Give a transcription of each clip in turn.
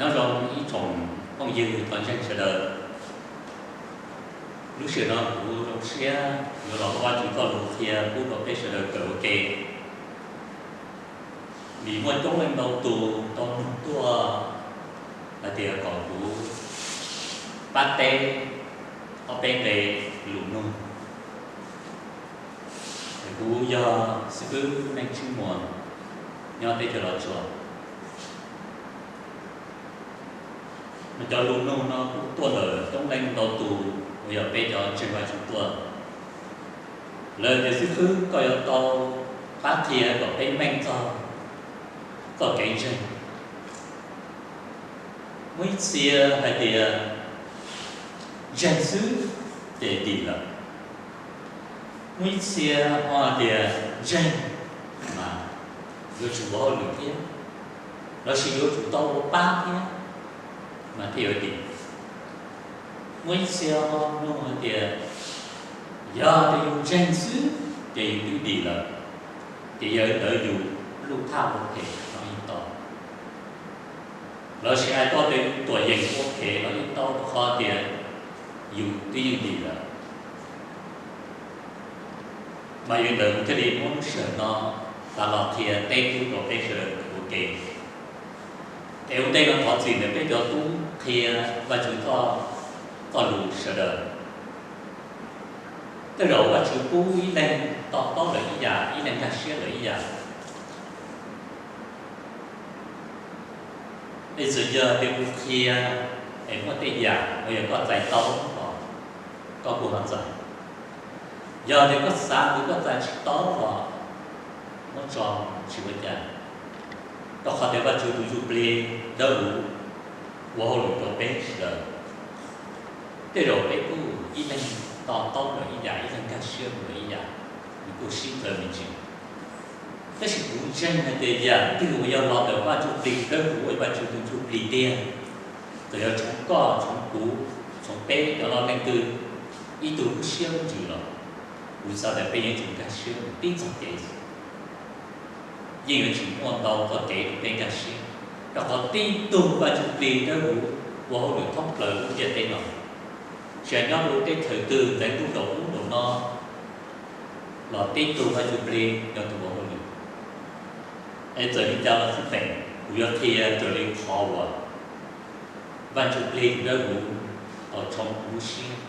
Nyob zoo ib tsoom phooj ywg tau ntseeg sawv daws. Lub sij hawm no kuv zoo siab yuav los muab Vajtswv txoj lus qhia pub rau peb sawv daws kawm ua ke. Vim muaj coob leej ntau tus tau nug tuaj hais tias kom kuv pab teb ob peb nqe lus nug. Kuv yog xib fwb Neej Tswb Muas, nyob teb chaws Los Tsuas. Mas cov lus nug no kuj tuaj ntawm coob leej ntau tus uas yog peb cov ntseeg Vajtswv tuaj. Lawv tias, xib fwb, koj yuav tau pab qhia kom peb meej txog txoj kev ntseeg. Muaj ib txhia hais tias ntseeg xwb ces dim lawm. Muaj ib txhia ho hais tias ntseeg mas yuav tsum ua hauj lwm thiab, lossis yuav tsum tau ua pab thiab mas thiaj yuav dim. Muaj ib txhia ho nug hais tias yog tias yus ntseeg xwb ces yus twb dim lawm, ces yog li ntawd yus lub thaj ua phem los yeej tau, lossis hais txog tias yus tuam yeem ua phem los yeej tau, rau qhov tias yus twb yeej dim lawm. Mas yog li ntawd kuv thiaj li muab lub sij hawm no xav los qhia teb pub rau peb sawv daws ua ke. Es ua ntej no thov txim ntawm peb cov tub qhia Vajtswv txoj lus sawv daws. Tej zaum Vajtswv pub ib leeg to taub lawm ib yam, ib leeg nkag siab lawm ib yam. Es txawm yog tias kuv qhia es muaj tej yam uas yog koj txais tau los koj kuj ho txais. Yog tias koj xav tias koj txais tsis tau los muab tso, tsis ua cas. Rau qhov tias Vajtswv tus ntsuj plig dawb huv ua hauj lwm rau peb sawv daws. Tej zaum peb kuj ib leeg to taub lawm ib yam, ib leeg nkag siab lawm ib yam, nws kuj sib txawv me ntsis. Tab sis kuv ntseeg hais tias yam twg uas yog los ntawm Vaj Ntsuj Plig dawb huv, Vaj Tswv tus Ntsuj Plig tiag, txawm yog tshoov koj, tshoov kuv, tshoov peb cov loj leej twg, ib tug lub siab lub ntsws los, kuv xav tias peb yeej yuav tsum nkag siab mus tib txoj kev. Yeej yuav tsis muaj ntau txoj kev rau peb nkag siab, rau qhov tib tug Vaj Ntsuj Plig dawb huv ua hauj lwm thoob plaws lub ntiaj teb no. Tsis hais nyob rau lub teb chaws twg, ntxeev ntuj nraum ub nraum no los tib tug Vaj Ntsuj Plig yog tus ua hauj lwm. Es txawm li cas los xij peem, kuv yuav qhia raws li qhov uas Vaj Ntsuj Plig dawb huv tau tshoov kuv lub siab,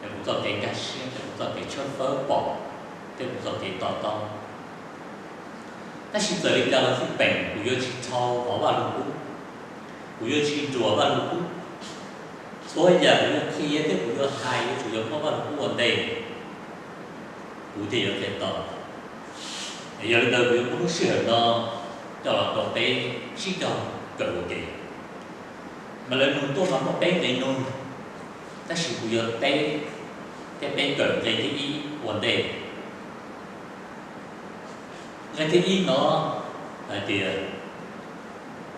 es kuv txoj kev nkag siab, es kuv txoj kev tshawb fawb pom, thiab kuv txoj kev to taub. Tab sis txawm li cas los xij peem, kuv yuav tsis rhau hauv Vaj Lug Kub, kuv yuav tsis ruam Vaj Lug Kub. Txhua yam kuv yuav qhia thiab kuv yuav hais yuav tsum yog muab Vaj Lug Kub ua ntej, kuv thiaj yuav qhia tau. Yog li ntawd kuv yuav muab lub sij hawm no coj los rau peb sib cog kawm ua ke. Mas lawv nug tuaj mas muaj peb nqe nug, tab sis kuv yuav teb thiab peb kawm nqe thib ib ua ntej. Nqe thib ib no hais tias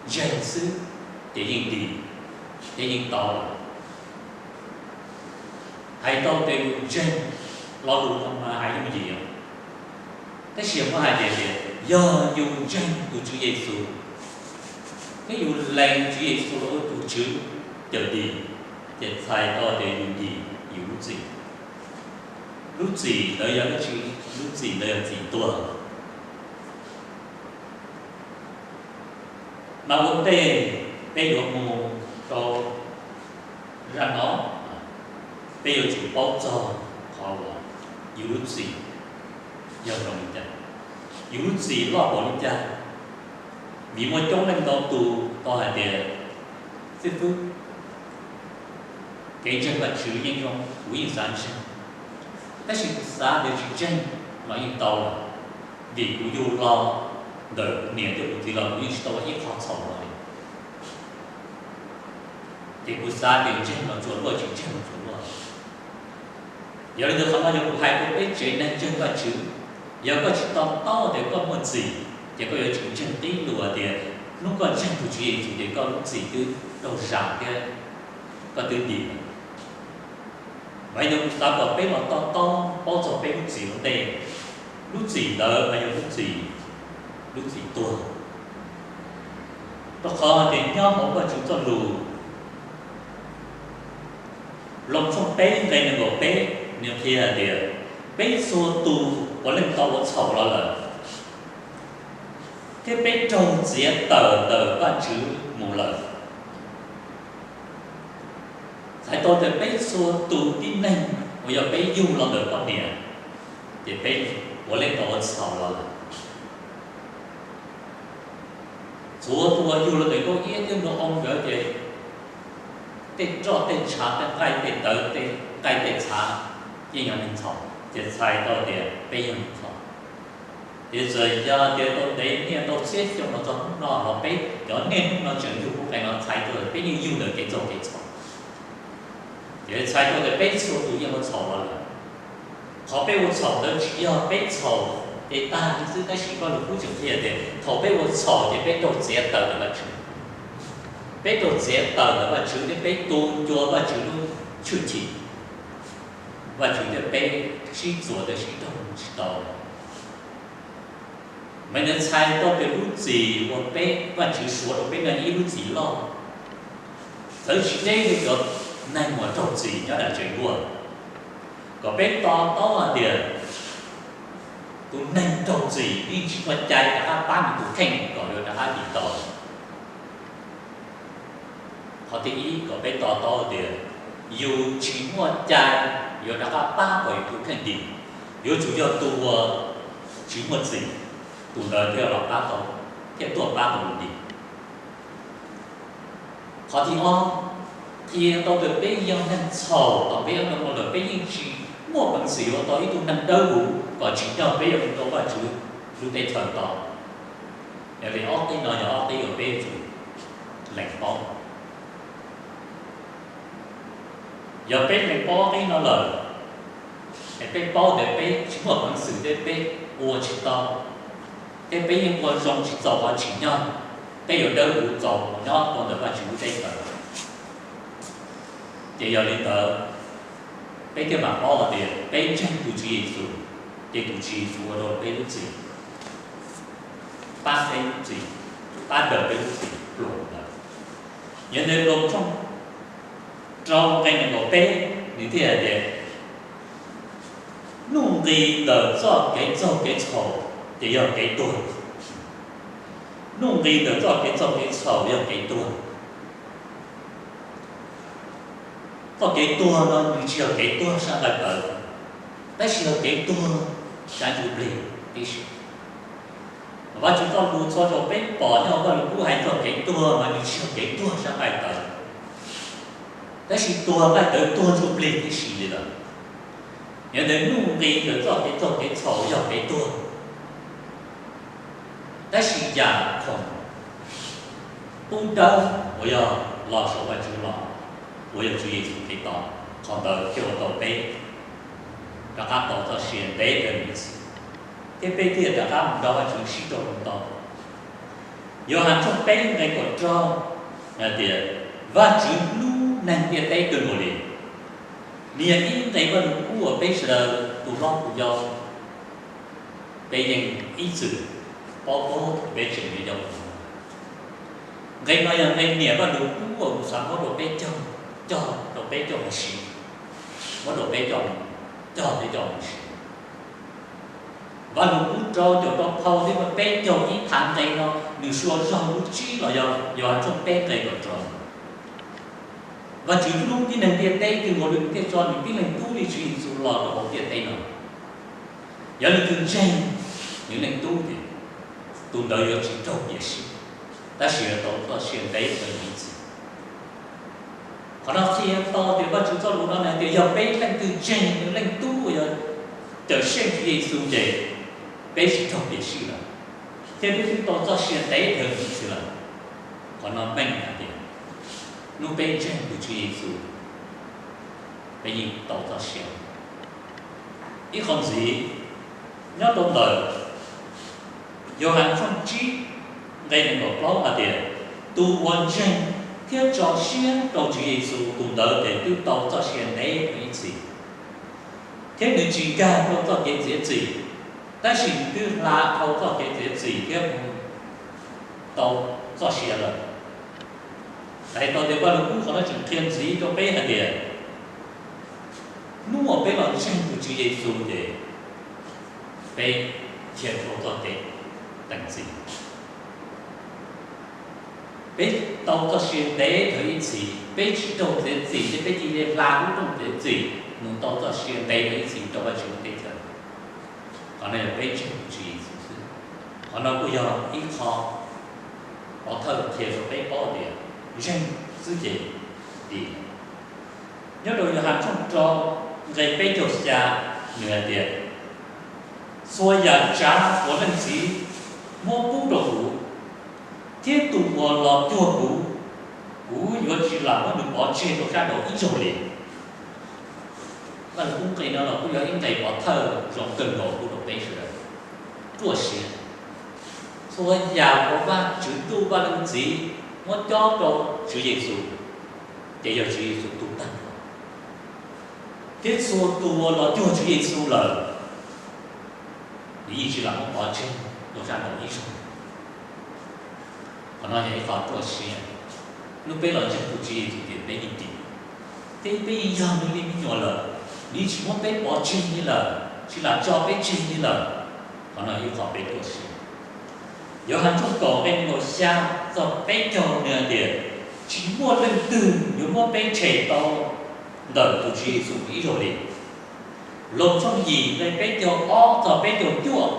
ntseeg xwb ces yeej dim, ces yeej tau lawm. Hais tau tias yus ntseeg, lo lus no mas hais yooj yim os, tab sis muab hais tias tias yog yus ntseeg tus Tswv Yexus thiab yus lees Tswv Yexus los ua tus Tswv cawm dim, ces txhais tau tias yus dim yus lub txim. Lub txim ntawd yog dab tsi? Lub txim ntawd yog txim tuag. Mas ua ntej peb yuav mus rau zaj no, peb yuav tsum paub txog qhov uas yus lub txim yog zoo li cas, yus lub txim loj npaum li cas. Vim muaj coob leej ntau tus tau hais tias, xib fwb, kev ntseeg Vajtswv yeej zoo, kuv yeej xav ntseeg, tab sis kuv xav tias tsis ntseeg los yeej tau lawm, vim kuv yug los ntawm kuv niam thiab kuv txiv los kuv yeej tsis tau ua ib qho txhaum los li. Ces kuv xav tias ntseeg los tsuas luaj, tsis ntseeg los tsuas luaj. Yog li ntawd qhov no yog kuv hais rau peb tsev neeg ntseeg Vajtswv, yog koj tsis to taub tias koj muaj txim, ces koj yuav tsum ntseeg tib lus tias hnub koj ntseeg tus Tswv Yexus ces koj lub txim twb raug zam thiab koj twb dim lawm. Mas yog kuv xav kom peb los to taub paub txog peb lub txim ua ntej, lub txim ntawd mas yog lub txim, lub txim tuag. Rau qhov tias nyob hauv Vajtswv txoj lus Loos tshooj peb nqe nees nkaum peb, nws qhia hais tias peb txhua tus puav leej tau ua txhaum los lawm, thiab peb raug txiav tawm ntawm Vajtswv mus lawm. Txhais tau tias peb txhua tus tib neeg uas yog peb yug los ntawm poj niam, ces peb puav leej tau ua txhaum los lawm. Txhua tus uas yug los ntawm Nkauj Iab thiab Nraug Oo nkawd ces tej roj tej ntshav tej nqaij tej tawv tej nqaij tej txhav yeej yog neeg txhaum, ces txhais tau tias peb yog neeg txhaum. Ces txawm yog tias tau ntev niaj ntau txhiab xyoo los txog hnub no los peb cov niaj hnub no tseem yug qee no txhais tau tias peb yeej yug ntawm kev txaus kev txhaum. Ces txhais tau tias peb txhua tus yeej ua txhaum los lawm. Qhov peb ua txhaum ntawd tsis yog peb txhaum ces tag li xwb, tab sis Vajluskub tseem qhia tias thaum peb ua txhaum ces peb raug txiav tawm ntawm Vajtswv. Peb raug txiav tawm ntawm Vajtswv thiab peb tu ncua Vajtswv lub tshwj chim. Vajtswv thiab peb sib txuas tab sis raug tsis tau. Mas nws txhais tau tias lub txim uas peb, Vajtswv suav rau peb no ib lub txim loj, txawv tsis deb li cov neeg uas raug txim nyob nram tsev nkuaj. Kom peb to taub hais tias tus neeg raug txim yeej tsis muaj cai rov qab pab nws tus kheej kom yuav rov qab dim tau. Qhov thib ib, kom peb to taub tias yus tsis muaj cai yuav rov qab pab kom yus tus kheej dim, yuav tsum yog tus uas tsis muaj txim, tus ntawd thiaj los pab tau, thiaj tuaj pab tau yus dim. Qhov thib ob, qhia tau tias peb yog neeg txhaum, thaum peb ua tau no lawm peb yeej tsis muaj peev xwm yuav tau ib tug neeg dawb huv kom tsim nyog peb yuav mus rau Vajtswv lub teb chaws tau. Yog li ob qib no yog ob qib uas peb yuav tsum lees paub. Yog peb lees paub ob qib no lawm, es peb paub tias peb tsis muaj peev xwm thiab peb ua tsis tau, thiab peb yeej ua zoo tsis txaus qhov tsim nyog peb yuav dawb huv txaus nyob rau ntawm Vajtswv lub teb chaws. Ces yog li ntawd, peb thiaj mam paub hais tias peb ntseeg tus Tswv Yexus, ces tus Tswv Yexus ua rau peb lub txim, pab peb lub txim, pab daws peb lub txim pluag ntawd. Yog ntawd Loos tshooj rau nqe nees nkaum peb, nws thiaj hais tias nuj nqis ntawm txoj kev txaug kev txhaum ces yog kev tuag. Nuj nqis ntawm txoj kev txaug kev txhaum yog kev tuag. Txoj kev tuag no nws tsis yog kev tuag sab nqaij tawv, tab sis yog kev tuag sab ntsuj plig tib si. Vajtswv txoj lus txhua rau peb pom nyob Vajluskub hais txog kev tuag mas nws tsis yog kev tuag sab nqaij tawv, tab sis tuag nqaij tawv tuag ntsuj plig tib si li lawm. Yog ntawd nuj nqis ntawm txoj kev txaug kev txhaum yog kev tuag. Tab sis yam khoom pub dawb uas yog los saum Vajtswv los, uas yog Tswv Yexus Khetos, qhov ntawd thiaj ua tau peb rov qab tau txoj sia ntev kawg nkaus, thiab peb thiaj rov qab mus nrog Vajtswv sib raug zoo tau. Yauhas tshooj peb nqe kaum rau hais tias Vajtswv hlub neeg ntiaj teb kawg nkaus li. Nws yog ib nqe Vajluskub uas peb sawv daws tus hlob tus yau peb yeej ib txwm paub paub peb tseem yuav yau. Nqe no yog nqe niam Vajluskub uas mus xav muab rau peb cog, cog rau peb coj mus siv, muab rau peb coj, cog peb coj mus siv. Vajluskub rau caum rau phau thiab muab peb caug ib phav nqe no nws suav zog lub tsib los yog Yauhas tshooj peb nqe kaum rau. Vajtswv hlub tib neeg ntiaj teb kawg nkaus li nws thiaj tso nws tib leeg tub li Tswv Yexus los rau hauv ntiaj teb no. Yog leej twg ntseeg nws leej tub ces tus ntawd yuav tsis raug piam sij, tab sis yuav tau txoj sia ntev kawg nkaus li. Qhov no qhia tau tias Vajtswv txoj lus no hais tias yog peb leej twg ntseeg nws leej tub uas yog Cawmseej Tswv Yexus ces peb tsis raug piam sij lawm, thiab peb twb tau txoj sia ntev kawg nkaus li lawm. Qhov no meej hais tias hnub peb ntseeg tus Tswv Yexus, peb yeej tau txoj sia. Ib qho ntxiv, nyob rau ntawm Yauhas tshooj tsib nqe nees nkaum plaub hais tias tus uas ntseeg thiab tso siab rau Tswv Yexus tus ntawd ces twb tau txoj sia ntev mus ib txhis, thiab nws tsis nkag rau txoj kev txiav txim, tab sis nws twb hla dhau txoj kev txiav txim thiab mus tau txoj sia lawm. Hais tau tias Vajluskub qhov no tseem qhia ntxiv rau peb hais tias hnub uas peb los ntseeg tus Tswv Yexus ces peb thiaj tau txoj kev teem txim. Peb tau txoj sia ntev dhawv ib txhis, peb tsis raug txev txim thiab peb cia li hla lub rooj txev txim mus tau txoj sia ntev dhawv ib txhis rau Vajtswv lub teb chaws. Qhov no yog peb ntseeg tus Tswv Yexus xwb. Qhov no kuj yog ib qho pov thawj qhia rau peb paub tias ntseeg xwb ces dim. Nyob rau Yauhas tshooj rau nqe peb caug xya, nws hais tias, txhua yam tsav uas Leej Txiv muab pub rau kuv, thiab tus uas los cuag kuv, kuv yuav tsis lam muab nws pov tseg rau sab nraud ib zaug li. Vaj lug kub nqe no los kuj yog ib nqe pov thawj zoo kawg nkaus kuj rau peb sawv daws ruaj siab. Txhua yam uas Vajtswv tus Vaj Leej Txiv muab cob rau Tswv Yexus, ces yog Tswv Yexus tug tag nrho. Thiab txhua tus uas los cuag Tswv Yexus lawm, nws yeej tsis lam muab pov tseg rau sab nraud ib zaug. Qhov no yog ib qho ruaj siab. Hnub peb los ntseeg tus Tswv Yexus ces peb yeej dim, thiab peb yeej yog nws li me nyuam lawm. Nws yeej tsis muab peb pov tseg li lawm, tsis lam tso peb tseg li lawm. Qhov no ib qho peb ruaj siab. Yauhas tshooj kaum nqe nees nkaum xya txog peb caug nws hais tias, tsis muaj leej twg yuav muab peb tshem tau ntawm tus Tswv Yexus ib zaug li. Loos tshooj yim nqe peb caug ob txog peb caug cuaj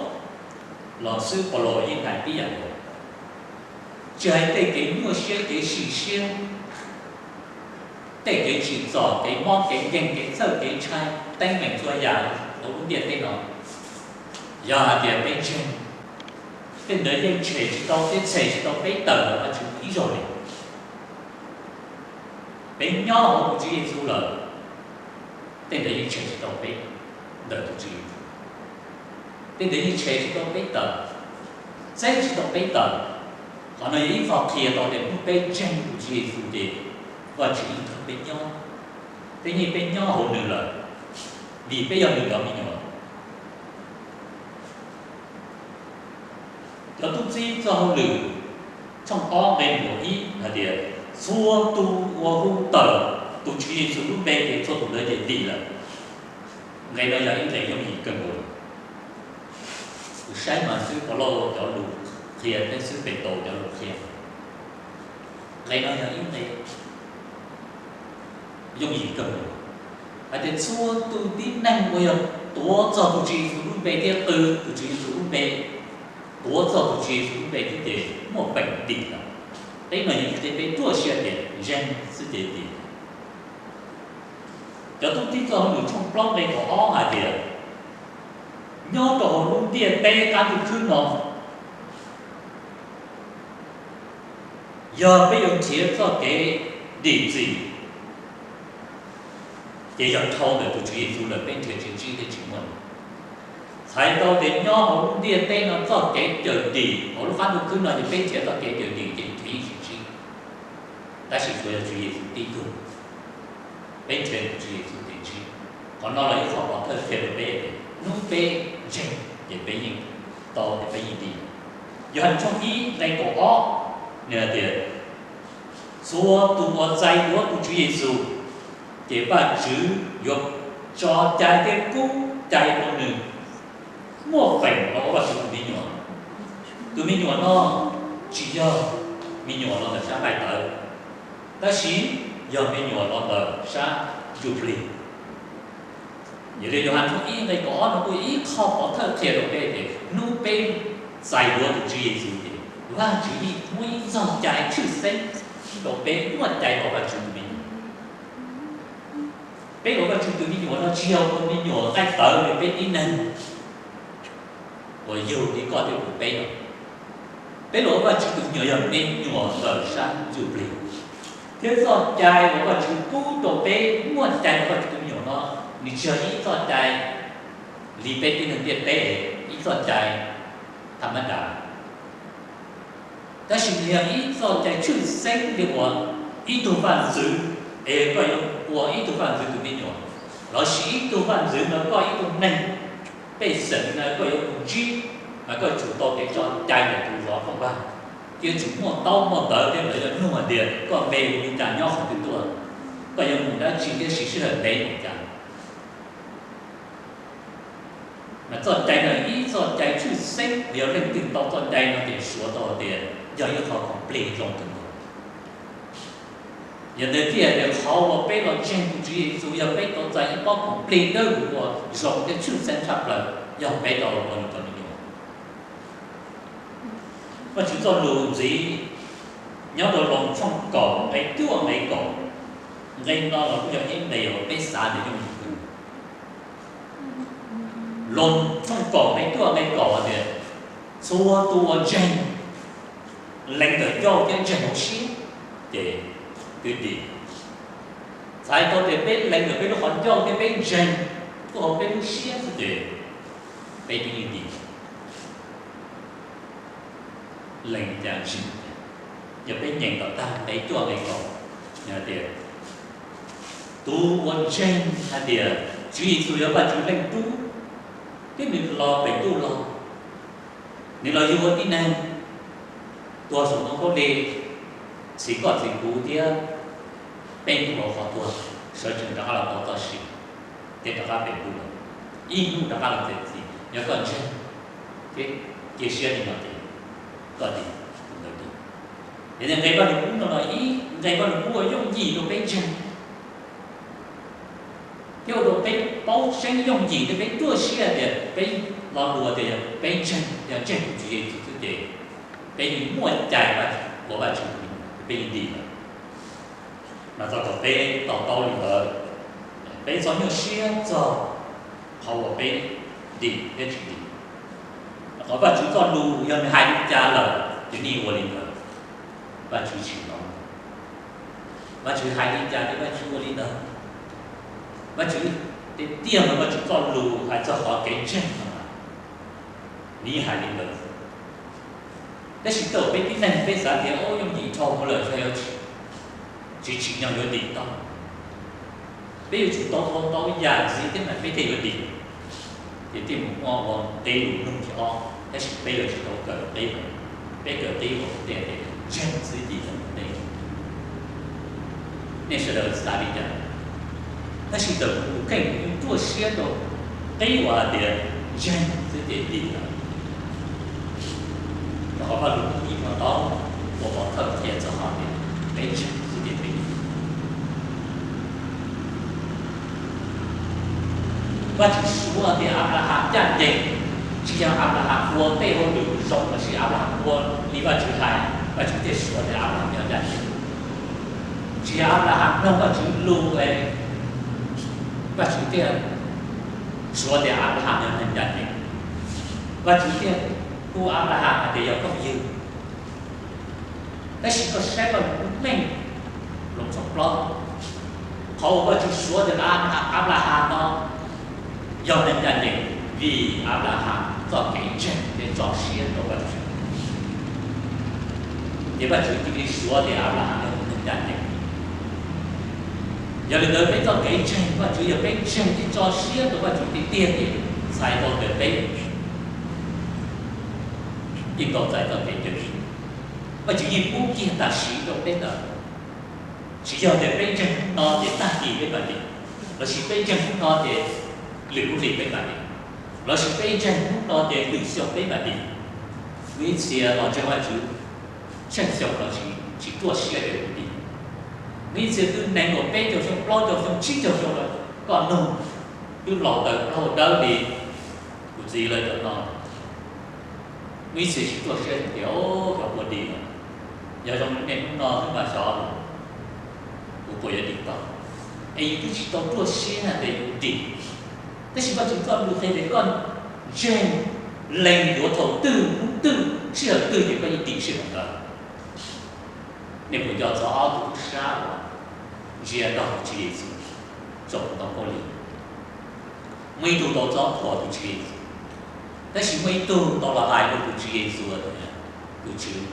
los xib hwb Paulus yeej hais tib yam nkaus. Tsis hais tej kev nyuaj siab kev sim siab, tej kev tsim txom kev mob kev nkeeg kev txhawj kev ntshai, teeb meem txhua yam hauv lub ntiaj teb no, yog hais tias peb ntseeg, tej ntawd yeej tshem tsis tau thiab txhem tsis tau peb tawm ntawm Vajtswv ib zaug li. Peb nyob hauv tus Tswv Yexus lawm, tej ntawd yeej tshem tsis tau peb ntawm tus Tswv Yexus. Tej ntawd yeej tshem tsis tau peb tawm, txeeb tsis tau peb tawm. Qhov no yog ib qho qhia tau tias hnub peb ntseeg tus Tswv Yexus ces Vajtswv yeej nrog peb nyob, peb yeej peb nyob hauv nws lawm, vim peb yog nws cov me nyuam. Cov tub txib txoj hauj lwm tshooj ob nqe nees nkaum ib hais tias, txhua tus uas hu tawm tus Tswv Yexus lub npe ces txhua tus ntawd ces dim lawm. Nqe no yog ib nqe yooj yim kawg nkaus. Kuv saib mas xib hwb Paulus cov lus qhia thiab xib hwb Petus cov lus qhia, nqe no yog ib nqe yooj yim kawg nkaus, hais tias txhua tus tib neeg uas yog tuav txog tus Tswv Yexus lub npe thiab qw tus Tswv Yexus lub npe, tuav txog tus Tswv Yexus lub npe xwb ces muaj peem dim lawm. Teb no yog ib qhia peb ruaj siab tias ntseeg xwb ces dim. Cov tub txib txoj hauj lwm tshooj plaub nqe kaum ob hais tias, nyob rau hauv lub ntiaj teb qab ntuj khwb no, yog peb yuav nrhiav txoj kev dim txim, ces yog dhau ntawm tus Tswv Yexus lawm peb nrhiav tsis ntsib thiab tsis muaj. Txhais tau tias nyob hauv lub ntiaj teb no txoj kev cawm dim hauv lub qab ntuj khwb no ces peb nrhiav txoj kev cawm dim ces nrhiav tsis ntsib. Tab sis tsuas yog Tswv Yexus tib tug, peb nrhiav tus Tswv Yexus ces ntsib. Qhov no los ib qho pov thawj qhia rau peb tias hnub peb ntseeg ces peb yeej tau tias peb yeej dim. Yauhas tshooj ib nqe kaum ob, nws hais tias, txhua tus uas txais yuav tus Tswv Yexus, ces Vajtswv yuav tso cai thiab kub cai rau nws muaj feem los ua Vajtswv tus me nyuam. Tus me nyuam no tsis yog me nyuam los ntawm sab nqaij tawv, tab sis yog me nyuam los ntawm sab ntsuj plig. Yog li Yauhas tshooj ib nqe kaum ob no kuj ib qho pov thawj qhia rau peb tias hnub peb txais yuav tus Tswv Yexus ces Vajtswv yeej muab ib txoj cai tshwj xeeb rau peb muaj cai ua Vajtswv tus me nyuam. Peb ua Vajtswv tus me nyuam no tsis yog ua me nyuam nqaij tawv li peb tib neeg uas yug li koj thiab kuv peb no. Peb los ua Vajtswv tus me nyuam yog me nyuam ntawm sab ntsuj plig, thiab txoj cai uas Vajtswv pub rau peb muaj cai ua Vajtswv tus me nyuam no, nws tsis yog ib txoj cai li peb tib neeg ntiaj teb, ib txoj cai tham ma das. Tab sis nws yog ib txoj cai tshwj xeeb li uas ib tug vaj ntxwv, es koj yuav ua ib tug vaj ntxwv tus me nyuam, los sis ib tug vaj ntxwv no koj ib tug neeg pej xeem no koj yuav mus ntsib, mas koj yuav tsum tau kev tso cai ntawm tus zov rooj vag. yuav tsum muaj taub muaj ntawv thiab lawv yuav nug hais tias koj npe hu li cas, nyob qhov twg tuaj, koj yuav mus dab tsi thiab siv sij hawm ntev npaum cas. Mas txoj cai no ib txoj cai tshwj xeeb, yog leej twg tau txoj cai no ces suav tau tias yog ib qho khoom plig zoo kawg nkaus. Yog ntawd thiaj tias qhov uas peb los ntseeg tus Tswv Yexus yog peb tau txais ib pob khoom plig dawb huv uas zoo thiab tshwj xeeb tshaj plaws, yog peb tau los ua nws cov me nyuam. Vajtswv txoj lus ntxiv nyob rau Loos tshooj kaum nqe cuaj nqe kaum. Nqe no los kuj yog ib nqe uas peb xav tias yooj yim kawg. Loos tshooj kaum nqe cuaj nqe kaum hais tias, txhua tus uas ntseeg, lees ntawm ncauj thiab ntseeg hauv siab ces twb dim. Txhais tau tias peb lees ntawm peb lub qhov ncauj thiab peb ntseeg tuaj hauv peb lub siab xwb ces peb twb yeej dim. Lees li cas ntseeg li cas? Yog peb nyeem kom tag nqe cuaj nqe kaum, nws hais tias, tus uas ntseeg hais tias Tswv Yexus yog Vajtswv Leej Tub, thiab nws los pem ntuj los, nws los yug ua tib neeg, tuag saum ntoo khaub lig, txhiv koj txhiv kuv thiab peb mus ua qhov tuag, sawv tsees rov qab los tau txoj sia, thiab rov qab pem ntuj los, ib hnub rov qab los txais txim. Yog koj ntseeg thiab cia siab li no ces koj dim tus ntawd tuag. Yog li nqe Vajluskub no los ib nqe Vajluskub uas yooj yim rau peb ntseeg, thiab ua rau peb paub tseeb yooj yim thiab peb ruaj siab tias peb lo lus tias yog peb ntseeg, yog ntseeg tus Tswv Yexus xwb ces peb yeej muaj cai ua Vajtswv tus me nyuam, peb yeej dim lawm. Mas txog thaum peb to taub li ntawd, peb txhob nyuaj siab txog qhov uas peb dim thiab tsis dim. Qhov Vajtswv txoj lus yog nws hais li cas lawm ces nej ua li ntawd. Vajtswv tsis ntoo, Vajtswv hais li cas ces Vajtswv ua li ntawd. Vajtswv tiag tiag mas Vajtswv txoj lus hais txog qhov kev ntseeg no, nws yeej hais li ntawd. Tab sis thaum peb tib neeg peb xav tias, o, yooj yim dhau lawm, tsis, tsis tsim nyog yuav dim tau. Peb yuav tsum tau ua tau yam ntxiv thiab mas peb thiaj yuav dim. Ces thiaj mus muaj ua qib lus nug thib ob, tab sis peb yuav tsum tau kawm qib, peb kawm qib uas tej tias ntseeg xwb dim lawm tej. Nej sawv daws xav li cas? Tab sis ntawm kuv kheej kuv yeej ruaj siab rau qib uas hais tias ntseeg xwb ces dim lawm. Rau qhov Vajluskub ib hmo tau ua pov thawj qhia txog qhov tias peb ntseeg xwb ces peb dim. Vajtswv suav tias Anplahas ncaj ncees, tsis yog Anplahas ua tej hauj lwm zoo los sis Anplahas ua li Vajtswv hais, Vajtswv thiaj suav tias Anplahas yog ncaj ncees. Tsis yog Anplahas mloog Vajtswv lus es Vajtswv thiaj suav tias Anplahas yog neeg ncaj ncees. Vajtswv thiaj hu Anplahas hais tias yog phooj ywg. Tab sis koj saib Vajluskub meej, Loos tshooj plaub, qhov uas Vajtswv suav tias Anplahas no yog neeg ncaj ncees vim Anplahas txoj kev ntseeg thiab tso siab rau Vajtswv, ces Vajtswv cia li suav tias Anplahas yog neeg ncaj ncees. Yog li ntawd peb txoj kev ntseeg Vajtswv yog peb ntseeg thiab tso siab rau Vajtswv tiag tiag ces txhais tau tias peb yeej tau txais txoj kev cawm dim. Vajtswv yeej pub kiag tam sim rau peb ntawd. Tsis yog tias peb ntseeg hnub no ces tag kis peb mam dim, lossis peb ntseeg hnub no ces lwm lub hlis peb mam dim, lossis peb ntseeg hnub no ces lwm xyoo peb mam dim. Muaj ib txhia los ntseeg Vajtswv tsheej xyoo los tsis, tsis ruaj siab tias kuv dim. Muaj ib txhia twb nees nkaum peb caug xyoo, plaub caug xyoo, tsib caug xyoo lawm, koj nug twb los taw plaub dawb li kuv txiv lawv cov no. Muaj ib txhia tsis ruaj siab tias, o, xyov puas dim no, yog zoo li nej hnub no xwb mas xyov kuv puas yuav dim tau. Es yus twb tsis tau ruaj siab tias yus dim. Tab sis Vajtswv txoj lus qhia tias koj ntseeg, lees yuav thaum twg hnub twg sij hawm twg ces koj yeej dim sij hawm ntawd. Nej puas nco txog ob tug tub sab uas ntsia nrog tus Tswv Yexus tsaum ntoo khaub lig? Muaj ib tug tau txob thuam tus Tswv Yexus, tab sis muaj ib tug tau los hais rau tus Tswv Yexus tias, tus Tswv,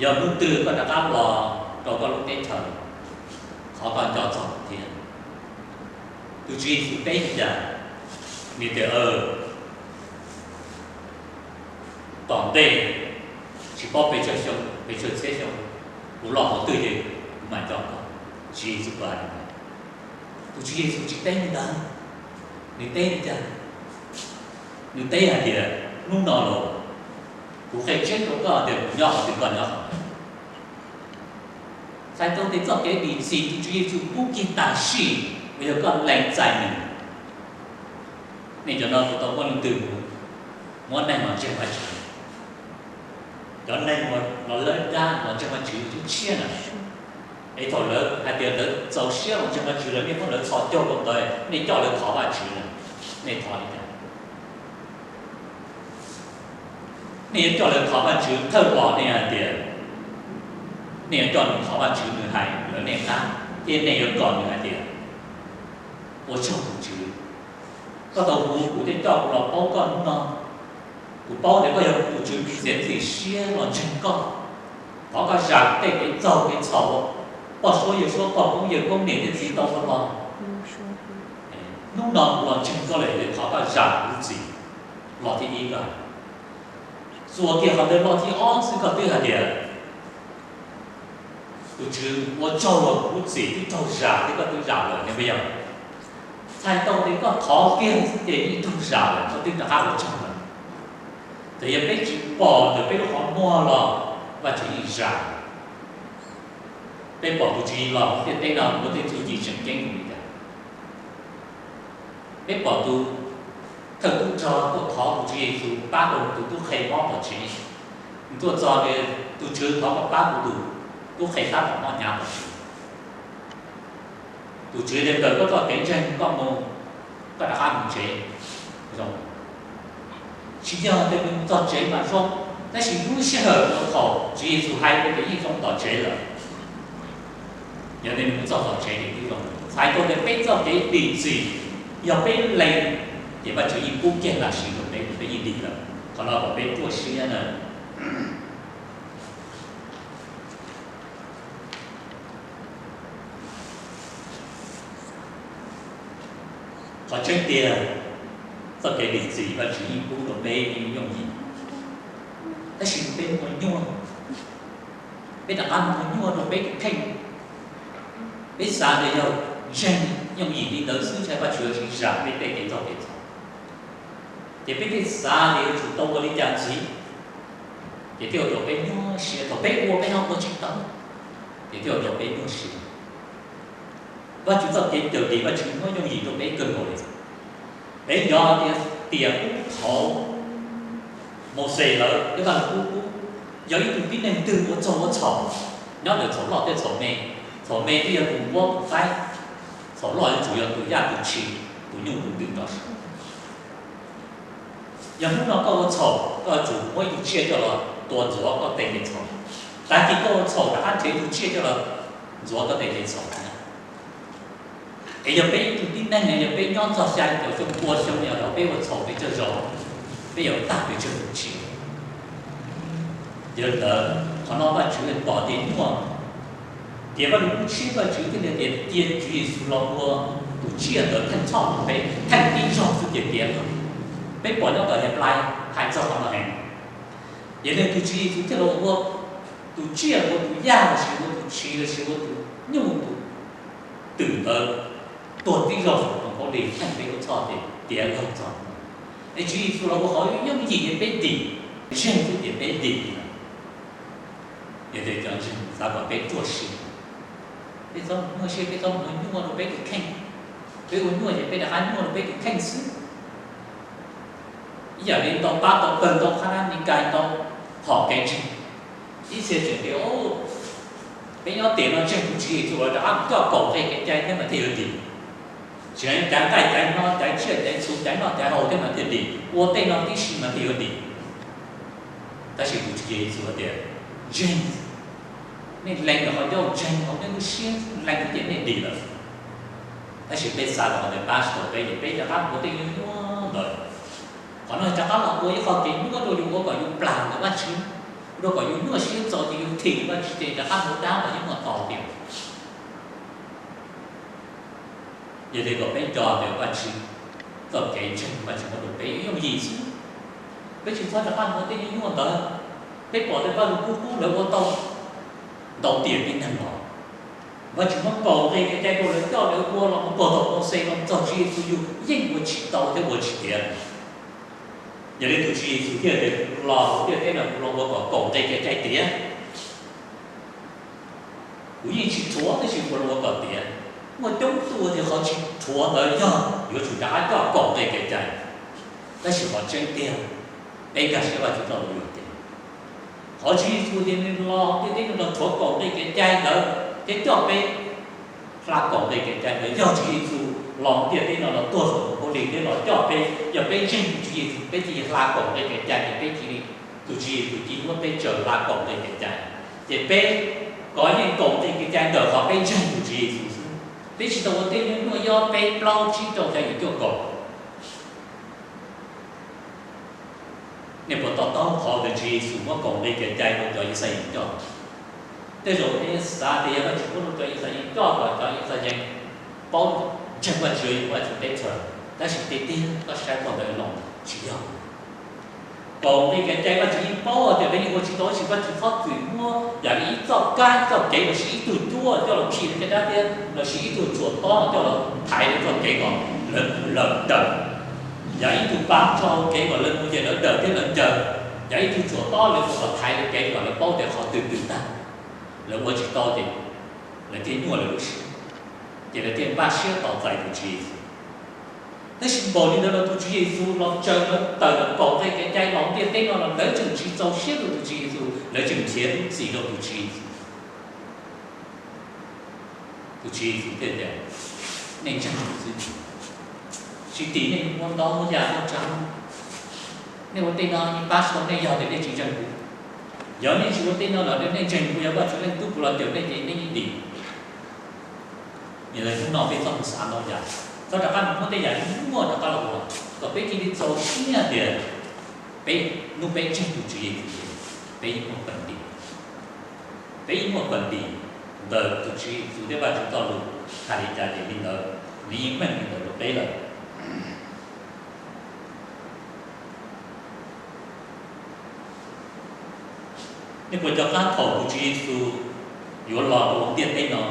yog hnub twg koj rov qab los rau koj lub teb chaws, thov koj nco txog kuv thiab. Tus Tswv Yexus teb li cas? Nws tias, tom ntej Tsis paub pes tsawg xyoo, pes tsawg txhiab xyoo, kuv los qhov twg ces kuv mam coj koj. Tswv Yexus hais li ntawd. Tus Tswv Yexus tsis teb li ntawd, nws teb li cas? Nws teb hais tias, hnub no los kuv qhia tshiab rau koj tias kuv nyob qhov twg koj nyob qhov ntawd. Txhais tau tias txoj kev dim txim tus Tswv Yexus pub kiag tam sim uas yog koj lees txais nws. Nej cov no kuv tau muaj leej twg muab neeg los ntseeg Vajtswv, cov neeg los lawv dab los ntseeg Vajtswv tshiab tshiab na, es thaum lawv hais tias lawv txaus siab los ntseeg Vajtswv lawm nej muab lawv txhos caug rau ntawd nej coj lawv thov Vajtswv na, nej thov li cas? Nej yuav coj lawv thov Vajtswv thawj los nej hais tias nej yuav coj nws thov Vajtswv nws hais lawv nej qab, thiab nej yuav kom nws hais tias, ua tsaug tus Tswv, koj tau hu kuv thiab coj kuv los paub koj hnub no. Kuv paub tias koj yog tus Tswv txiav txim siab los ntseeg koj. Thov koj zam tej kev txaug kev txhaum, poj suab yawg suab, poj koob yawg koob, niam thiab txiv tau ua los. Hnub no kuv los ntseeg koj lawm, thov koj zam kuv txim. Los thib ib koj txuas kiag qhov ntawd los thib ob xwb koj twb hais tias, tus Tswv, ua tsaug los kuv txim twb raug zam thiab koj twb zam lawm ne, puas yog? Txhais tau tias koj thov kiag xwb ces yeej raug zam lawm, koj twb rov qab ua tsaug lawm. Txawm yog peb tsis pom ntawm peb lub qhov muag los Vajtswv yeej zam. Peb pom tus Tswv Yexus los ntiaj teb no muaj tej txuj ci tseem ceeb li cas? Peb pom tus thawj tub rog tuaj thov tus Tswv Yexus pab rau tus tub qhe mob tom tsev. Nws tuaj txog tias, tus Tswv, thov koj pab kuv tus tub qhe tab tom mob hnyav tom tsev. Tus Tswv tias, kawm koj txoj kev ntseeg koj mus, koj rov qab mus tsev zoo. Tsis yog tias nws mus txog tsev mas zoo, tab sis lub sij hawm uas thaum Tswv Yexus hais tias yeej zoo tom tsev lawm, yog tias nws mus txog tom tsev ces twb zoo. Txhais tau tias peb txoj kev dim txim, yog peb lees ces Vajtswv yeej pub kiag tam sim rau peb, peb yeej dim lawm. Qhov no kom peb ruaj siab na. Qhov tseeb tiag, txoj kev dim txim Vajtswv yeej pub rau peb yooj yim, tab sis peb muaj nyuaj, peb rov qab muaj nyuaj rau peb tus kheej. Peb xav tias yog ntseeg yooj yim li ntawd xwb ntshai Vajtswv yuav tsis zam peb tej kev txaug kev txhaum. Ces peb thiaj xav tias yuav tsum tau ua li cas ntxiv, ces thiaj ua rau peb nyuaj siab. Thaum peb ua peb ho ua tsis tau, ces thiaj ua rau peb nyuaj siab. Vajtswv txoj kev cawm dim Vajtswv muab yooj yim rau peb kawg nkaus li. Peb nco tias tiam ub thaum Mauxes lawv thiab Vaj Lug Kub, yog ib tug tib neeg twg ua txaug ua txhaum, nyob ntawm txhaum loj thiab txhaum me, txhaum me twb yog tus nquab tus qaib, txhaum loj yuav tsum yog tus yaj tus tshis, tus nyuj tus twm nrog saud. Yog hnub no koj ua txhaum, koj yuav tsum muab ib tug tsiaj coj los tua ntxuav koj tej kev txhaum. Tag kis koj ua txhaum rov qab nrhiav ib tug tsiaj coj los ntxuav koj tej kev txhaum. Es yog peb ib tug tib neeg, yog peb nyob txog xya caum xyoo pua xyoo, yog thaum peb ua txhaum pes tsawg zaus, peb yuav tag pes tsawg tus tsiaj. Yog li ntawd, qhov no Vajtswv pom tias nyuaj, tias Vaj Lug Kub tshiab Vajtswv thiaj li tias cia Tswv Yexus los ua tus tsiaj ntawd theej txhoj rau peb, theej tib zaug xwb ces tiav lawm. Peb pom nyob tom Henplais hais txog qhov no heev. Yog li tus Tswv Yexus thiaj los ua tus tsiaj, ua tus yaj los sis ua tus tshis los sis ua tus nyuj tus twm ntawd tuag tib zaug saum tus hauv paus ntoo, theej peb lub txhoj ces tiav lawm txog. Es Tswv Yexus los ua qhov yooj yim es peb dim, ntseeg xwb ces peb dim lawm. Yog tias cov ntseeg xav kom peb ruaj siab, peb txhob muaj siab, peb txhob ua nyuaj rau peb tus kheej. Peb ua nyuaj ces peb rov qab nyuaj rau peb tus kheej xwb. Ib yam li ntau pab ntau pawg ntau qhab nab, Meskas ntau hom kev ntseeg, ib txhia tseem tias, peb nyob tiam no ntseeg tus Tswv Yexus lawm rov qab mus coj kaum qe kev cai thiab mas thiaj yuav dim. Tseem caiv nqaij caiv hno, caiv tsiaj caiv txhu, caiv noj caiv haus thiab mas thiaj dim, ua tej no tib si mas thiaj yuav dim. Tab sis tus Tswv Yexus tias, ntseeg, nej lees ntawm qhov ncauj, ntseeg hauv nej lub siab, lees ces nej dim lawm. Tab sis peb xav kom ntawm pab tsis tau peb, ces peb rov qab ua tej nyuaj nyuaj ntawd. Qhov no rov qab los ua ib qho kev nyuaj rau yus, ua kom yus plam ntawm Vajtswv, rau kom yus nyuaj siab txaus ces yus thim Vajtswv ces rov qab mus dab los yeej muaj tau tiag. Yog li kom peb nco tias Vajtswv txoj kev ntseeg Vajtswv muab rau peb yooj yim xwb, peb tsis txhob rov qab mus ua tej nyuaj nyuaj ntawd. Peb pom tias Vajluskub qub lawv ua tau ntau tiam tib neeg los, Vajtswv muab kaum nqe kev cai rau lawv coj lawv ua los mus puag thaum Mauxes los txog Tswv Yexus yus yeej ua tsis tau thiab ua tsis tiav. Yog li tus Tswv Yexus thiaj tias, los ntiaj teb no kuv los ua kom kaum nqe kev cai tiav. Kuv yeej tsis rhuav tab sis kuv los ua kom tiav. Muaj coob tug tias qhov tsis rhuav ntawd yog yuav tsum rov qab coj kaum nqe kev cai, tab sis qhov tseeb tiag, peb nkag siab Vajtswv txoj lus yog tias, qhov Tswv Yexus tias nws los ntiaj teb no los rhuav kaum nqe kev cai ntawd thiab coj peb hla kaum nqe kev cai ntawd, yog Tswv Yexus los ntiaj teb no los tuag saum tus khaub lig thiab los coj peb, yog peb ntseeg tus Tswv Yexus peb cia li hla kaum nqe kev cai ces peb cia li, tus Tswv Yexus cia li muab peb tsaws hla kaum nqe kev cai, ces peb kov yeej kaum nqe kev cai ntawm qhov peb ntseeg tus Tswv Yexus xwb. Peb tsis tau ua tej nyuag nyuaj yob peb plaub tsib rau xya yim cuaj kaum. Nej puas to taub qhov uas Tswv Yexus muab kaum nqe kev cai rau cov Yixalayees coj? Tej zaum nej xav tias yog Vajtswv muab rau cov Yixalayees coj kom cov Yixalayees paub ntseeg Vajtswv, yuav Vajtswv teb chaws, tab sis tiag tiag koj saib qhov ntawd los tsis yog. Kaum nqe kev cai Vajtswv yeej paub tias lawv yeej ua tsis tau, tab sis Vajtswv txhob txwm muab yam li ib txoj kab, ib txoj kev lossis ib tug cuab coj los khi lawv caj dab thiab lossis ib tug tsuam tob coj los thaiv lawv txoj kev kom lawv mus lawm dawm. Yog ib tug pab tso kev kom lawv mus ces lawv dawm thiab lawv ncaws. Yog ib tug tsuam tob lawv mus kom thaiv lawv kev kom lawv paub tias qhov twg twg tag. Lawv ua tsis tau ces lawv thiaj nyuaj lawv lub siab, ces lawv thiaj npaj siab tos txais tus Tswv Yexus. Tab sis npaum li ntawd los tus Tswv Yexus los tsaws lawv tawm los kaum nqe kev cai los ntiaj teb no los lawv tseem tsis txaus siab rau tus Tswv Yexus, lawv tseem nrhiav txim rau tus Tswv Yexus. Tus Tswv Yexus thiaj tias, nej ntseeg kuv xwb, tsis tim nej ua ntau yam dab tsi. Nej ua tej no yeej pab tsis tau nej yog tias nej tsis ntseeg kuv. Yog nej tsis ua tej no los nej ntseeg kuv, yog Vajtswv Leej Tub kuv los cawm nej ces nej yeej dim. Yog li hnub no peb txhob mus xav ntau yam, txhob rov qab mus muab tej yam muaj rov qab los ua, kom peb cia li txaus siab tias peb, hnub peb ntseeg tus Tswv Yexus, peb yeej muaj peev tim, peb yeej muaj peev tim ntawm tus Tswv Yexus thiab Vajtswv txoj lus hais li cas ces li ntawd, nws yeej meej li ntawd rau peb lawm. Nej puas nco qab thaum tus Tswv Yexus yuav los rau ntiaj teb no,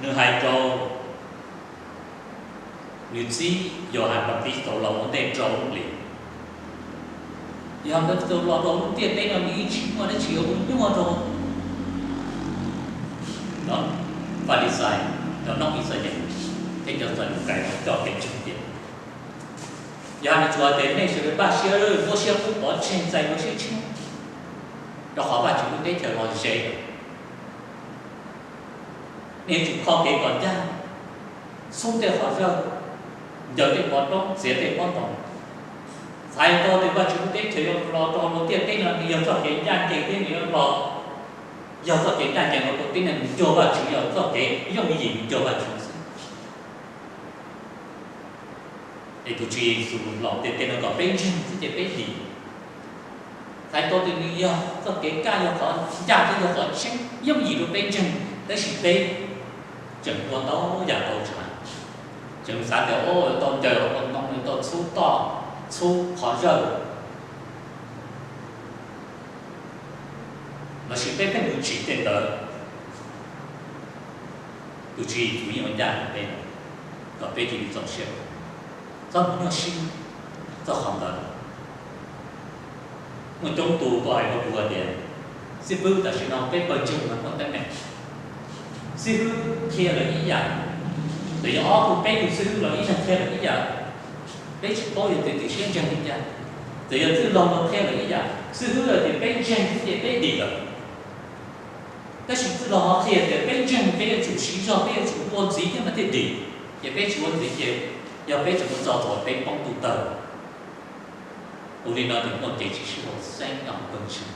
nws hais rau, nws txib Yauhas Npatistaus los ua ntej rau hli. Yauhas Npatistaus los rau lub ntiaj teb no nws yeej tsis muaj dab tsi yuav ua nyuaj rau cov Falixais, cov noob Yixalayees thiab cov Xadukais uas coj kev ntseeg tiag. Yauhas nws tsuas hais tias nej sawv daws npaj siab, muab siab qub pov tseg, txais yuav siab tshiab, rau qhov Vajtswv lub teb chaws los ze lawm. Nej yuav tsum kho kev kom ncaj, xub tej qhov zawj, ncaws tej pov roob, txiav tej pob ntoo. Txhais tau tias Vajtswv lub teb chaws yuav los rau hauv ntiaj teb no nws yog txoj kev ncaj ncees thiab nws yuav los, yog txoj kev ncaj ncees los rau tib neeg. Nws cuag Vajtswv yog txoj kev yooj yim, nws cuag Vajtswv xwb. Es tus Tswv Yexus los ntiaj teb no kom peb ntseeg xwb ces peb dim. Txhais tau tias nws yog txoj kev kaj, yog qhov ncaj thiab yog qhov tseeb, yooj yim rau peb ntseeg, tab sis peb tseem ua ntau yam tau tsav, tseem xav tias, o, tau ncaws, tau ntoo, tau txhub toj, txhub qhov zawj, lossis peb pheej mus tsim tej ntawd. Tus Tswv Yexus yeej ua ncaj rau peb, kom peb cia li txaus siab, txhob mus nyuaj siab txog qhov ntawd. Muaj coob tus tuaj hais rau kuv tias, xib fwb, tam sim no peb pawg ntseeg mas muaj teeb meem, xib fwb qhia lawv ib yam, txawm yog ob tug peb tug xib fwb los ib leeg qhia lawv ib yam, peb tsis paub yuav txiav txim siab ntseeg li cas. Txawm yog txwj laug los qhia lawv ib yam, xib fwb hais tias peb ntseeg xwb ces peb dim lawm. Tab sis txwj laug ho qhia tias peb ntseeg, peb yuav tsum siv zog, peb yuav tsum ua ntxiv thiab mas thiaj dim, ces peb tsis ua ntxiv ces yog peb tseem ua txog thaum peb poob ntuj tawg. Ua li no ces muaj kev tsis sib haum xeeb nyob hauv pawg ntseeg.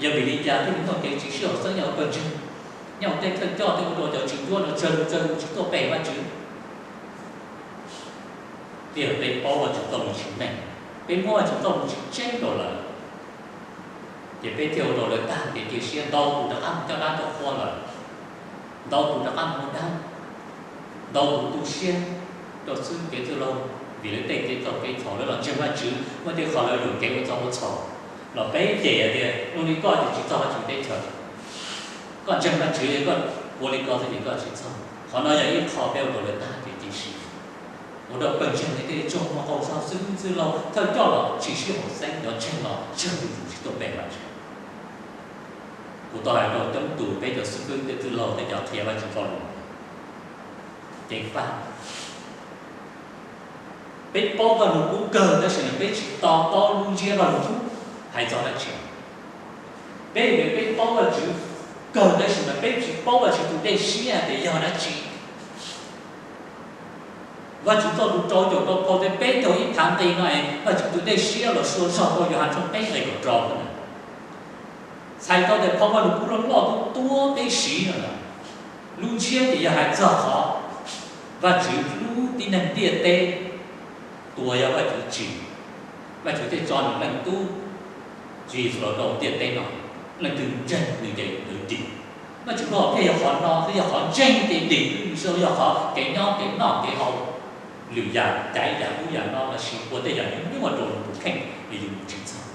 Yog vim li cas thiaj li muaj kev tsis sib haum xeeb nyob hauv pawg ntseeg? Nyob hauv tej thawj coj thiaj ua rau cov tswv ncuab no tsawg mus tsawg mus tsis tuaj pe Vajtswv. Thiab peb paub Vajtswv txoj lus tsis meej, peb muab Vajtswv txoj lus tsis tseeb rau lawv, ces peb thiaj ua rau lawv tag kev cia siab. Ntau tus rov qab mus coj dab coj qhua lawm, ntau tus rov qab mus ua dab, ntau tus tu siab rau xwb kev txwj laug vim lawv tej kev txhaum kev txhaum, lawv los ntseeg Vajtswv muaj tej qho lawv yuam kev ua txaus ua txhaum. Los peb cem tias ua li koj ces tsis txog Vajtswv teb chaws. Koj ntseeg Vajtswv, koj ua li ko xwb ces koj tsis txog. Qhov no yog ib qho peb ua rau lawv tag kev cia siab. Ua rau pawg ntseeg tej tsoom muaj qaug zog xwb, txwj laug thawj coj los tsis sib haum xeeb, cov ntseeg los tsawg tus tsis tuaj pe Vajtswv. Kuv tau hais rau coob tus peb cov xib hwb tej txwj laug tej cov qhia Vajtswv txoj lus, ces pab peb paub Vaj Lug Kub kawg tab sis mas peb tsis to taub lub ntsiab Vaj Lug Kub hais txog dab tsi. Peb, peb paub Vajtswv kawg tab sis mas peb tsis paub Vajtswv tus dej siab tias yog dab tsi. Vajtswv txoj lus rau caum rau phau tias peb caug ib phav nqe no es Vajtswv tus dej siab los sua zog rau Yauhas tshooj peb nqe kaum rau. Txhais tau tias phau Vaj Lug Kub loj loj tuab tuab peb siv no, lub ntsiab ces yog hais txog qhov Vajtswv hlub tib neeg ntiaj teb, tus uas yog Vajtswv tsim, Vajtswv thiaj tso nws Leej Tub Tswv Yexus los rau ntiaj teb no, leej twg ntseeg nws ces nws dim. Vajtswv lub hom phiaj yog qhov no, thiab yog qhov ntseeg ces dim, tsis yog qhov kev nyob kev noj kev haus, lwm yam caiv yam ub yam no los sis ua tej yam nyuaj nyuaj rau yus tus kheej es yus mus tsis txog.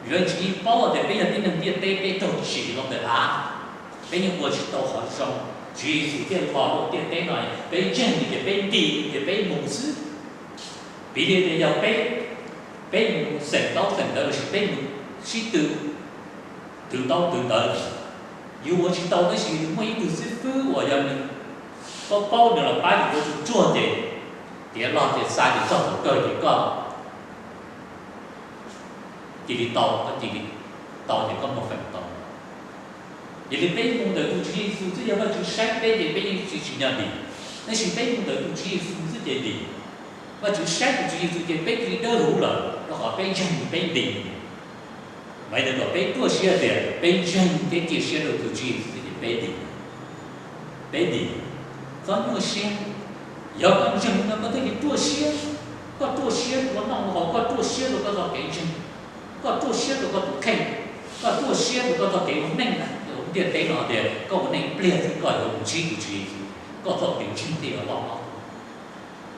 Vim yog tsis paub tias peb yog tib neeg ntiaj teb, peb raug tsim los ntawm av, peb yeej ua tsis tau qhov zoo. Tswv Yexus thiaj los rau ntiaj teb no, peb ntseeg nws ces peb ntim nws ces peb mus xwb. Piv li tias yog peb, peb mus xeem ntaub xeem ntawv los sis peb mus sib tw twv ntaub twv ntawv, yus ua tsis tau tab sis muaj ib tug xib fwb uas yog nws paub paub nws los pab yus ua tus tsuag ces tiav log ces xa ces txog thaum kawg ces koj cia li tau, koj cia li tau ces koj muaj feem tau. Yog li peb mus ntawm tus Tswv Yexus xwb, yog Vajtswv saib peb ces peb yeej tsis tsim nyog dim, tab sis peb mus ntawm tus Tswv Yexus xwb ces dim. Vajtswv saib tus Tswv Yexus ces peb cia li dawb huv lawm rau qhov peb ntseeg peb dim. Mas yog kom peb ruaj siab tias peb ntseeg thiab cia siab rau tus Tswv Yexus xwb ces peb dim. Peb dim, txhob nyuaj siab. Yog koj ntseeg no koj thiaj li ruaj siab. Koj ruaj siab rau koj noj ua haus, koj ruaj siab rau koj txoj kev ntseeg, koj ruaj siab rau koj tus kheej, koj ruaj siab rau koj txoj kev ua neej na. Ntiaj teb no tias koj ua neej pliag xwb koj yuav mus ntsib tus Tswv Yexus, koj txoj kev ntseeg thiaj yuav loj hlob.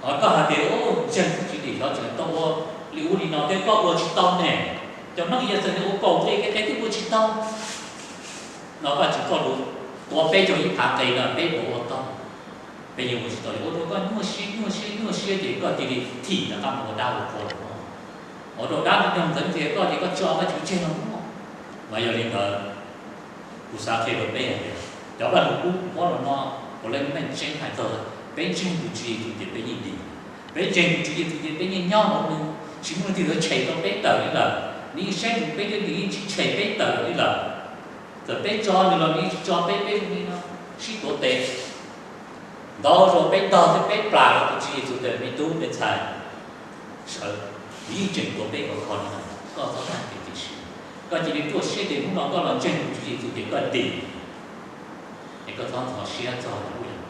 Ho koj hais tias ntseeg tsis dim, xyov tseem tau ua li ub li no thiab koj ua tsis tau ne, cov neeg Yexus ua kaum nqe kev qe twb ua tsis tau. No Vajtswv txoj lus tuav peb caug ib phav nqe no peb puas ua tau? Peb yeej ua tsis tau li, ua rau koj nyuaj siab nyuaj siab nyuaj siab ces koj cia li thim rov qab mus ua dab ua qhua lawm. Ua rau dab ntawd ntxeev ces koj ces koj tso Vajtswv tseg los muaj. Mas yog li ntawd, kuv xav qhia rau peb hais tias cov Vaj Lug Kub kuv muab los no, puav leej meej tseeb hais txog peb ntseeg tus Tswv Yexus ces peb yeej dim, peb ntseeg tus Tswv Yexus ces peb yeej nyob hauv nws, tsis muaj leej twg yuav tshem tau peb tawm li lawm. Nws yeej saib tus peb thiab nws yeej tsis tshem peb tawm li lawm. Txawm peb tso nws los nws yeej tsis tso peb, peb zoo li no sib tuav tes. Ntau zaus peb ntog thiab peb plam los tus Tswv Yexus tias, me tub me ntxhais, sawv, nws yeej tseem tuav peb kom kho li no. Koj txhob tag kev cia siab, koj cia li ruaj siab tias hnub no koj los ntseeg tus Tswv Yexus ces koj dim, es koj txhob ntxhov siab txog lub yam no.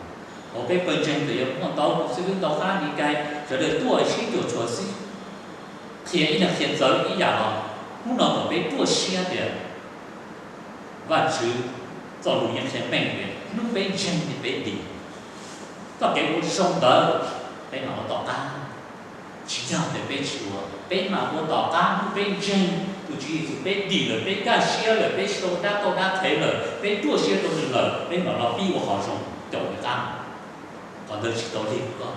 Hauv peb pawg ntseeg txawm yuav muaj ntau tus xib hwb ntau qab li cas, sawv daws tuaj sib cuam tshuam xwb, qhia ib leeg qhia txawv ib yam los, hnub no kom peb ruaj siab tias Vajtswv txoj lus yeej qhia meej tias hnub peb ntseeg ces peb dim. Txoj kev ua zoo ntawd peb mam ua tom qab. Tsis yog tias peb tsis ua, peb mam ua tom qab. Hnub peb ntseeg tus Tswv Yexus, peb dim lawm, peb kaj siab lawm, peb tsis tau dab tau dab qhev lawm, peb ruaj siab rau nws lawm, peb mam los pib ua qhov zoo caum nws qab. Qhov ntawd tsis tau lig rau koj.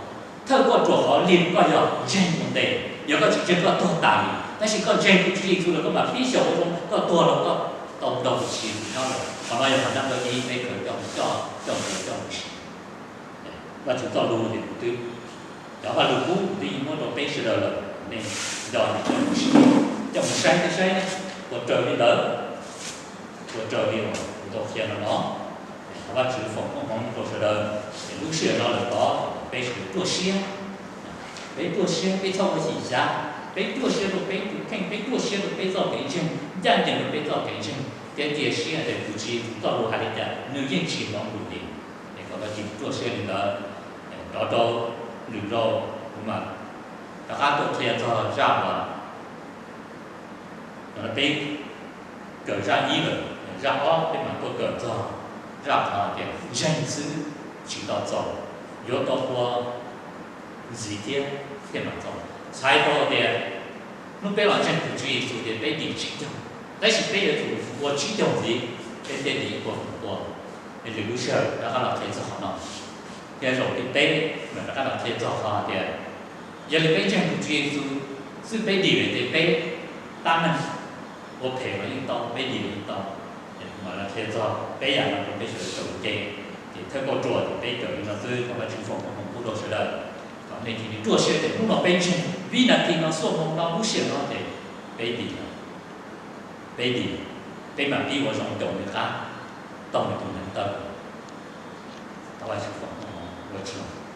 Thawj koj ruam qhov lig rau koj yog ntseeg ua ntej. Yog koj tsis ntseeg koj tuag tas li, tab sis koj ntseeg tus Tswv Yexus lawm koj mam pib xyaum ua zoo, koj tuag los koj tau nrog tus Tswv Yexus nyob lawm. Qhov no yog qhov ncaj ncees ib peb kawm coj, coj, coj mus siv. Vajtswv txoj lus ces kuv twb, cov Vaj Lug Kub kuv twb yeej muab rau peb sawv daws lawm, nej nco coj mus siv, coj mus saib thiab saib puas raws li ntawd, puas raws li uas kuv tau qhia no no. Thov Vajtswv foom koob hmoov rau sawv daws, es lub sij hawm no lawm tod peb sawv daws ruaj siab, peb ruaj siab, peb txhob ua xyim xyav, peb ruaj siab rau peb tus kheej, peb ruaj siab rau peb txoj kev ntseeg, ncaj ncees rau peb txoj kev ntseeg, thiab cia siab tias tus Tswv Yexus txoj lus hais li cas nws yeej tsis hloov lus li. Es kom peb cia ruaj siab li ntawd, rov rau lwm zaus kuv mam rov qab tuaj qhia txog zaj uas no peb kawm zaj ib lawm, zaj ob peb mam tuaj kawm txog zaj qhov tias ntseeg xwb tsis tau txaus, yuav tau ua ntxiv thiab thiaj mam txaus. Txhais tau tias hnub peb los ntseeg tus Tswv Yexus tias peb dim tsis tau, Tab sis peb yuav tsum ua tsib caug ntxiv, peb thiaj li ua ua, es lwm lub sij hawm rov qab los qhia txog qhov no. Thiab zaum thib peb mas rov qab los qhia txog qhov hais tias, yog li peb ntseeg tus Tswv Yexus xwb peb dim lawm ces peb tab meeg, ua phem los yeej tau, peb dim los yeej tau. Ces kuv mam los qhia txog peb yam no rau peb sawv daws tau ua ke, ces thawj kauj ruam ces peb kawm li no xwb, thov Vajtswv foom koob hmoov pub rau sawv daws, kom nej cia li ruaj siab tias hnub no peb ntseeg, vib nas this no, xuaj moos no, lub sij hawm no ces peb dim lawm, peb dim, peb mam pib ua zoo caum nws qab, taug nws tus neeg taw. Thov Vajtswv foom koob hmoov ua tsaug.